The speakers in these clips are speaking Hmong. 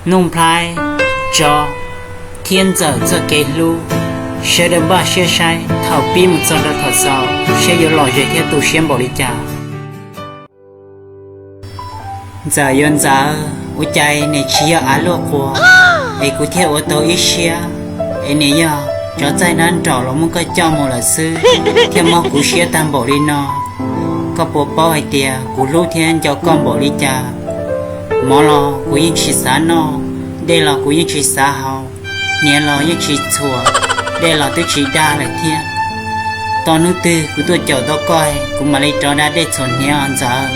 Nuj Nplhaib, Tsov thiab Ntxawm txoj kev hlub, sawv daws npaj siab saib thaum pib mus txog rau thaum xaus seb yuav lom zem thiab tu siab npaum li cas. Ntxawm yuav ntxawm, ua cas nws tsis yog av luaj quas, es kuv thiaj ua tau ib siab, es nws yog tsov txaij dab nraum los muab koj coj mus lawm xwb, thiaj mob kuv siab tag npaum li no. Koj puas paub hais tias kuv hlub thiab nco koj npaum li cas? Mov los kuv yeej tsis xav noj, dej los kuv yeej tsis xav haus, hniav los yeej tsis txhuam, dej los twb tsis dag lawm thiab. Tos hnub twg kuv tuaj caum tau koj, kuv mam li rov da dej txhuam hniav os Ntxawm.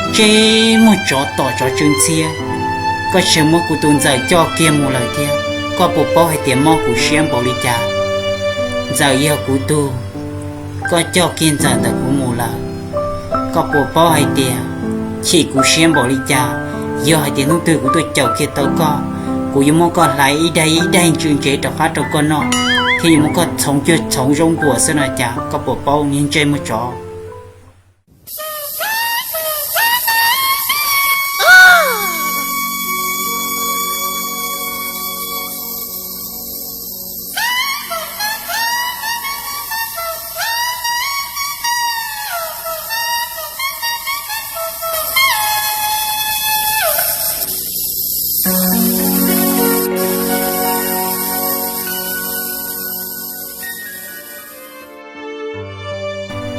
Ntsej muag tsov tom tsov tsw ntxhiab, koj tseem muab kuv tus Ntxawm coj kiag mus lawm thiab, koj puas paub hais tias mob kuv siab npaum li cas? Ntxawm yog kuv tug, koj coj kiag Ntxawm ntawm kuv mus lawm, koj puas paub hais tias chim kuv siab npaum li cas? Yog hais tias hnub twg kuv tuaj caum kiag tau koj, kuv yuav muab koj hlais ib daig ib daig ntsw ntsev rov qab rau koj noj, thiab yuav muab koj txhoov cuag txhoov zaub npuas xwb no cas koj puas paub niag ntsej muag tsov?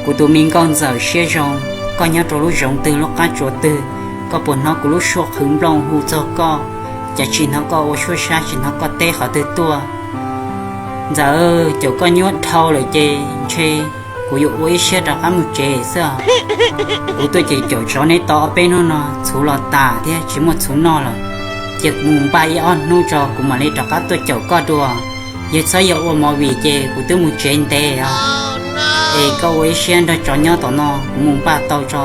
Kuv tus me nkauj Ntxawm siab zoo, koj nyob rau lub zoov twg lub qab tsuas twg, koj puas hnov kuv lub suab qhwv nplooj hu txog koj? Cas tsis hnov koj ua suab sab, tsis hnov koj teb qhov twg tuaj? Ntxawm, caum koj nyuaj dhau lawm ces ntshe kuv yuav ua ib siab rov qab mus tsev xwb. Kuv tuaj ces caum tsov neb tau ob peb hnub no txhuv los tas thiab tsis muaj txhuv noj lawm, ces kuv mus npaj ib ob hnub tso kuv mam li rov qab tuaj caum koj dua. Yog txhob yog ua movie ces kuv twb mus tsev ntev os. Es koj ua ib siab nrog tsov nyob tom no, kuv mus npaj tau tso.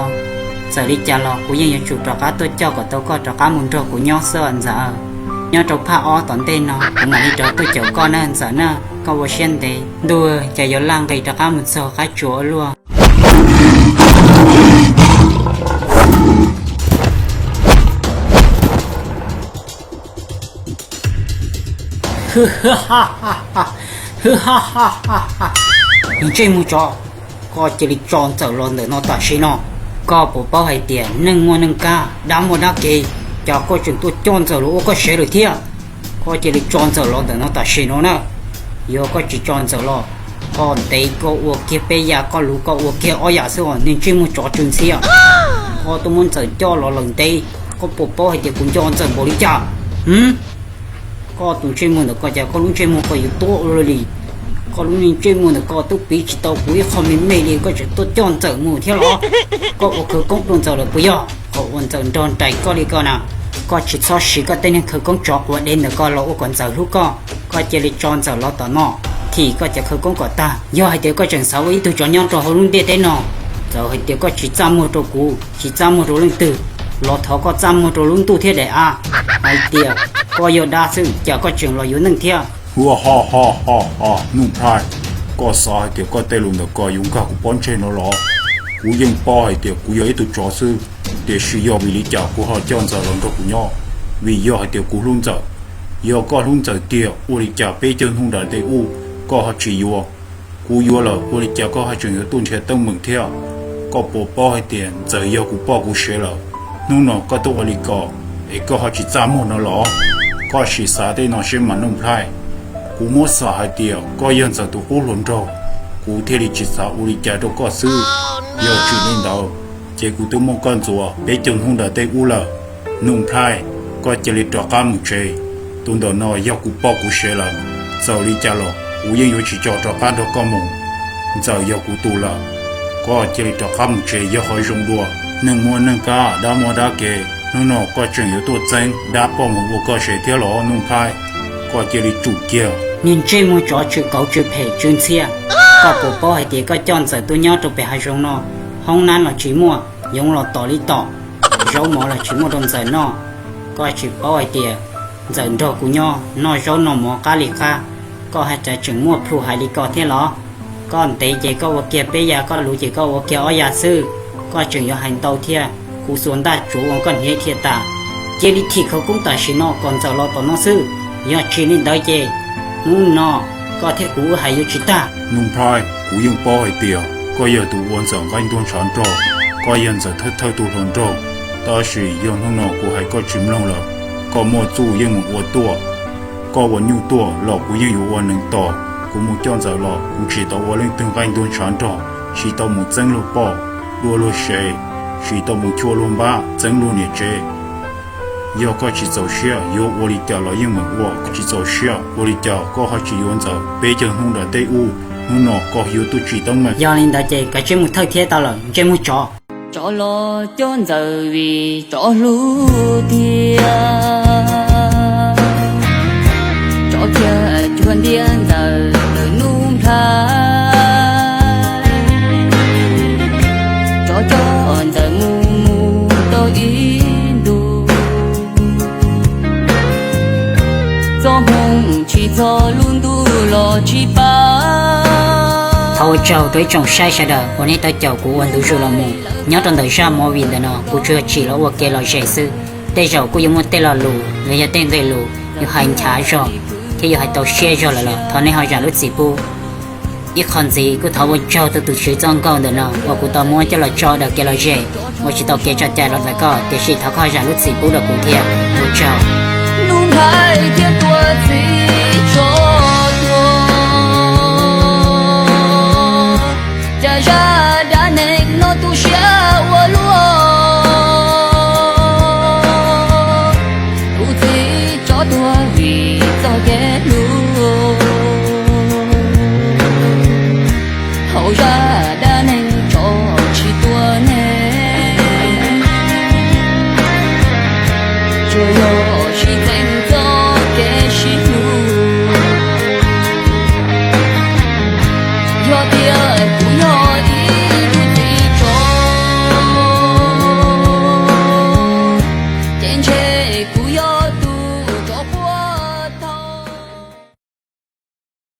Txawm li cas los kuv yeej yuav tsum rov qab tuaj coj kom tau koj rov qab mus nrog kuv nyob xwb os Ntxawm. Nyob rau phaj ob tom ntej no kuv mam li rov tuaj caum koj na Ntxawm na, koj ua siab ntev. Ntuj, cas yuav laj nqis rov qab mus txog qab tsuas ua luaj. Niag ntsej muag tsov, koj cia li tso Ntxawm los ntawm no tam sim no. Koj puas paub hais tias neeg muaj neeg kab, dab muaj dab kev, cas koj tseem tuaj coj Ntxawm los ua koj sev lawm thiab? Koj cia li tso Ntxawm los ntawm no tam sim no na. Yog koj tsis tso Ntxawm los, koj ntev koj ua kiag peb yam, koj luv koj ua kiag ob yam xwb os niag ntsej muag tsov tsw ntxhiab. Koj tuaj muab Ntxawm coj los lawm ntev, koj puas paub hais tias kuv nco Ntxawm npaum li cas? Koj tus ntsej muag ntawm koj, cas koj lub ntsej muag koj yuav tuab ua luaj li? Koj lub niag ntsej muag ntawm koj twb piv tsis tau kuv ib qho me me li, koj tseem tuaj coj Ntxawm mus thiab los? Koj ua khawv koob rau Ntxawm lawm puas yog? Qhov uas Ntxawm nrog nraim koj li ko na, koj tsis txhob siv koj tej niag khawv koob tsov quav dev ntawm koj los ua kom Ntxawm hlub koj. Koj cia li tso Ntxawm los tom no, thim koj cov khawv koob kom tag. Yog hais tias koj tseem xav ua ib tug tsov nyob rau hauv lub ntiaj teb no, txawm hais tias koj tsis txaj muag rau kuv, tsis txaj muag rau leej twg, los thov koj txaj muag rau lub ntuj thiab daim av, hais tias koj yog dab xwb cas koj tseem los yuav neeg thiab. Ua ho ho ho ho, Nuj Nplhaib, koj xav hais tias koj tej lus ntawm koj yuav nkag kuv pob ntseg no los? Kuv yeej paub hais tias kuv yog ib tug tsov xwb, tiam sis yog vim li cas kuv ho coj Ntxawm los nrog kuv nyob? Vim yog hais tias kuv hlub Ntxawm. Yog koj hlub Ntxawm tiag, ua li cas peb caug hnub nram ntej ub koj ho tsis yuav? Kuv yuav lawm, ua li cas koj ho tseem yuav tuaj nrhiav teeb meem thiab? Koj puas paub hais tias Ntxawm yog kuv poj kuv sev lawm? Hnub no koj tuaj ua li ko, es koj ho tsis txaj muag no los? Koj sim xav tej no seb mas Nuj Nplhaib. Kuv muab xam hais tias koj yog Ntxawm tus qub hluas nraug, kuv thiaj li tsis xav ua li cas rau koj xwb. Yog tsis li ntawd, ces kuv twb muab koj ntxuav peb caug hnub nram ntej ub lawm. Nuj Nplhaib, koj cia li rov qab mus tsev. Tus ntawm no yog kuv poj kuv sev lawm, txawm li cas los kuv yeej yuav tsis tso rov qab nrog koj mus. Ntxawm yog kuv tus lawm, koj cia li rov qab mus tsev yog qhov zoo dua. Neeg muaj neeg kab, dab muaj dab kev, hnub no koj tseem yuav tuaj txeeb dab poj mus ua koj sev thiab los Nuj Nplhaib? Koj cia li tsum kiag. Niag ntsej muag tsov tsw kauv tsw phem tsw ntxhiab, koj puas paub hais tias koj coj Ntxawm tuaj nyob rau pem hav zoov no, hoob nab los tsis muaj, yoov los tom li tom, zaub mov los tsis muaj rau Ntxawm noj? Koj tsis paub hais tias Ntxawm nrog kuv nyob noj zaub noj mov qab li qab, koj hais tias tseem muaj plhu hais li ko thiab los? Koj ntev ces koj ua kiag peb ya, koj luv ces koj ua kiag ob ya xwb, koj tseem yuav hais ntau thiab. Kuv xuas ntaj tsuav ua koj hniav dhia tas, Cia li thim khawv koob tam sim no kom Ntxawm los tom no xwb, yog tsis li ntawd ces hnub no koj thiab kuv wb hais yuav tsis tag. Nuj Nplhaib, kuv yeej paub hais tias koj yog tus ua Ntxawm nqaij ntuag ntshav nrog, koj yog Ntxawm thawj thawj tus hluas nraug, tab sis yog hnub no kuv hais koj tsis mloog lawm, koj muaj txuj yeej meem ua tuaj. Koj ua nyuj tuaj los kuv yeej yuav ua neev tos, kuv mus coj Ntxawm los kuv tsis tau ua leej twg nqaij ntuag ntshav nrog, tsis tau mus txeeb luag poj, dua luag sev, tsis tau mus chua luag npab, txeeb luag niam tsev. Yog koj tsis txaus siab, yuav ua li cas los yeej meem ua, koj tsis txaus siab ua li cas koj ho tsis yuav Ntxawm peb caug hnub nram tej ub, hnub no koj yuav tuaj tsim teeb meem. Yog li ntawd ces kav tsij mus thawj thiab tau lawm, ntsej muag tsov. Tsov los coj Ntxawm vim tsov hlub tiag, tsov kiag cuag ntiab Ntxawm ntawm Nuj Nplhaib, tsov coj Ntxawm mus mus tau ib ntus, txoj hmoo tsis txog lub ntuj los tsis pab. Thov ua tsaug rau ib tsoom saib sawv daws uas nej tau caum kuv ua ntu zus los mus. Nyob rau ntawm zaj movie ntawm no kuv tsuas yog tsim los ua kev lom zem xwb, tej zaum kuj yuav muaj tej lo lus los yog tej nqe lus yuav hais nchav zog thiab yuav hais tau siab zog lawm los thov nej ho zam lub txim pub. Ib qho ntxiv kuj thov ua tsaug rau tus tswv txoj nkauj ntawm no uas kuv tau muab coj los tso daws kev lom zem uas tsis tau kev tso cai los ntawm koj, tiam sis thov koj zam lub txim pub rau kuv thiab. Ua tsaug. Nuj Nplhaib thiab Tuam Txiv Tsov Tuag, cas zaj